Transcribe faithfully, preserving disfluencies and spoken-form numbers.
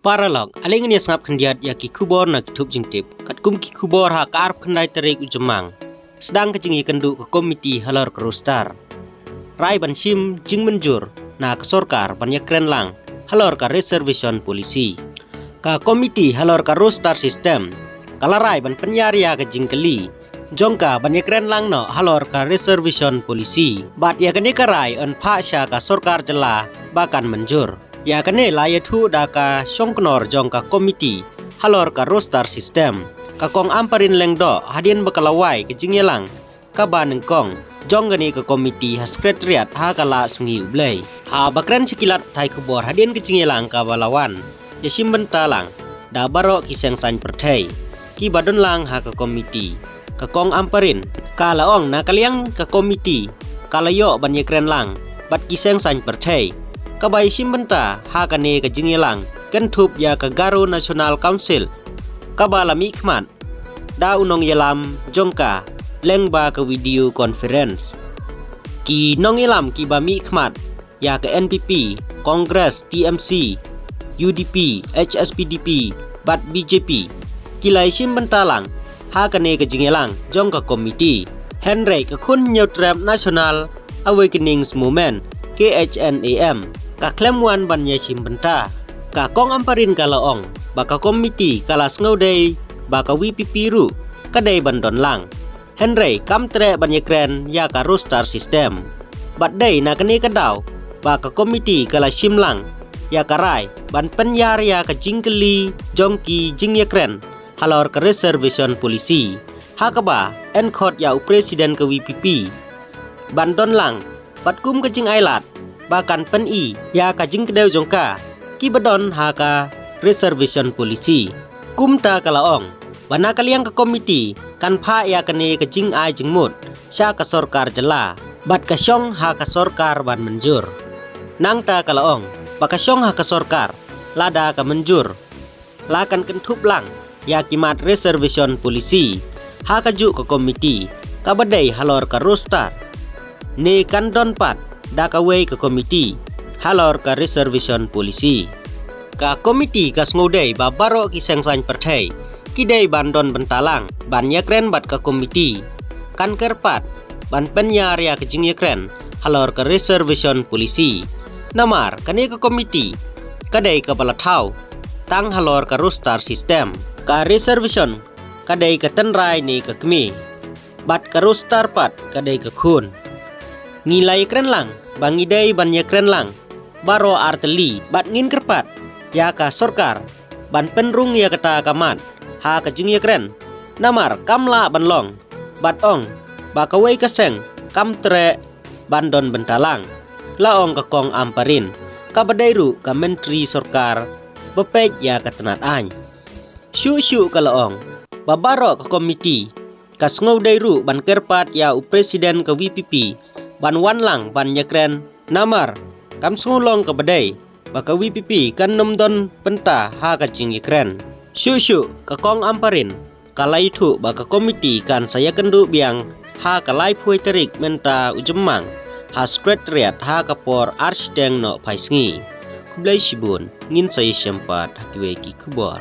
Paralok, ale ngin ïa sngap khyndiat ïa ki khubor na ki thup jingtip. Katkum ki khubor ha ka arphew khyndai tarik u Jymmang, sdang ka jingïakynduh ka komiti halor ka roster. Rai ban shim jingmynjur na ka sorkar ban ïakren lang halor ka reservation policy. Ka komiti halor ka roster system ka la rai ban pynïar ïa ka jingkylli jong ka ban ïakren lang noh halor ka reservation policy. Bad ïa kane ka rai yn phah sha ka sorkar jylla ba kan mynjur. Ïa kane la ïathuh da ka shongknor jong ka komiti halor ka roster system, ka Kong Ampareen Lyngdoh, hadien ba ka la wai ka jingïalang kaba nyngkong jong kane ka komiti ha Secretariat ha ka Lahsngi U Blei. Haba kren sha ki lad pathai khubor hadien ka jingïalang kaba la wan ïashim bynta lang da baroh ki seng saiñ pyrthei kiba don lang ha ka komiti, ka Kong Ampareen ka la ong na ka liang ka komiti ka la ïoh ban ïakren lang bad ki seng saiñ pyrthei kaba ïashim bynta ha kane ka jingïalang kynthup ïa ka Garo National Council, kaba la mihkhmat da u nongïalam jong ka lyngba ka video conference. Ki nongïalam kiba mihkhmat ïa ka N P P, Congress, T M C, U D P, H S P D P bad B J P ki la ïashim bynta lang ha kane ka jingïalang jong ka komiti. Hynrei ka Khun Hynñiewtrep National Awakenings Movement, K H N A M, ka khlem wan ban ïashim bynta. Ka Kong Ampareen ka la ong ba ka komiti ka la sngewdei ba ka V P P ruh ka dei ban don lang, hynrei kam treh ban ïakren ïa ka roster system. Bad dei na kane ka daw ba ka komiti ka la shim lang ïa ka rai ban pynïar ïa ka jingkylli jong ki jingïakren halor ka reservation policy, ha kaba yn khot ïa u president ka V P P ban don lang bad kum ka jingailad ba kan pyni ïa ka jingkdew jong ka kiba don ha ka reservation policy. Kumta ka la ong ba na ka liang ka komiti kan phah ïa kane ka jingai jingmut sha ka sorkar jylla bad ka shong ha ka sorkar ban mynjur. Nangta ka la ong ba ka shong ha ka sorkar, lada ka mynjur, la kan kynthup lang ïa ki mat reservation policy ha kajuh ka komiti kaba dei halor ka roster, ne kan don pat da kawei ka komiti halor ka reservation policy. Ka komiti ka sngewdei ba baroh ki seng saiñ pyrthei ki dei ban don bynta lang ban ïakren bad ka komiti kan kyrpad ban pynïar ïa ka jingïakren halor ka reservation policy. Namar kane ka komiti ka dei kaba la thaw tang halor ka roster system. Ka reservation ka dei ka tynrai ne ka kmie, bad ka roster pat ka dei ka khun. Ngi la ïakren lang ba ngi dei ban ïakren lang baroh artylli bad ngin kyrpad ïa ka sorkar ban pynrung ïa kata ka mat ha ka jingïakren, namar kam lah ban long bad ong ba kawei ka seng kam treh ban don bynta lang, la ong ka Kong Ampareen, kaba dei ruh ka myntri sorkar ba peit ïa ka tnat aiñ. Shuh shuh ka la ong ba baroh ka komiti ka sngewdei ruh ban kyrpad ïa u president ka V P P ban wan lang ban ïakren, namar kam sngewlong kaba dei ba ka V P P kan nym don bynta ha ka jingïakren. Shuh shuh ka Kong Ampareen ka la ïathuh ba ka komiti kan sa ïakynduh biang ha ka laiphew tarik mynta u Jymmang ha Secretariat ha ka por ar shiteng nohphai sngi. Khublei shibun, ngin sa ïashem pat ha kiwei ki khubor.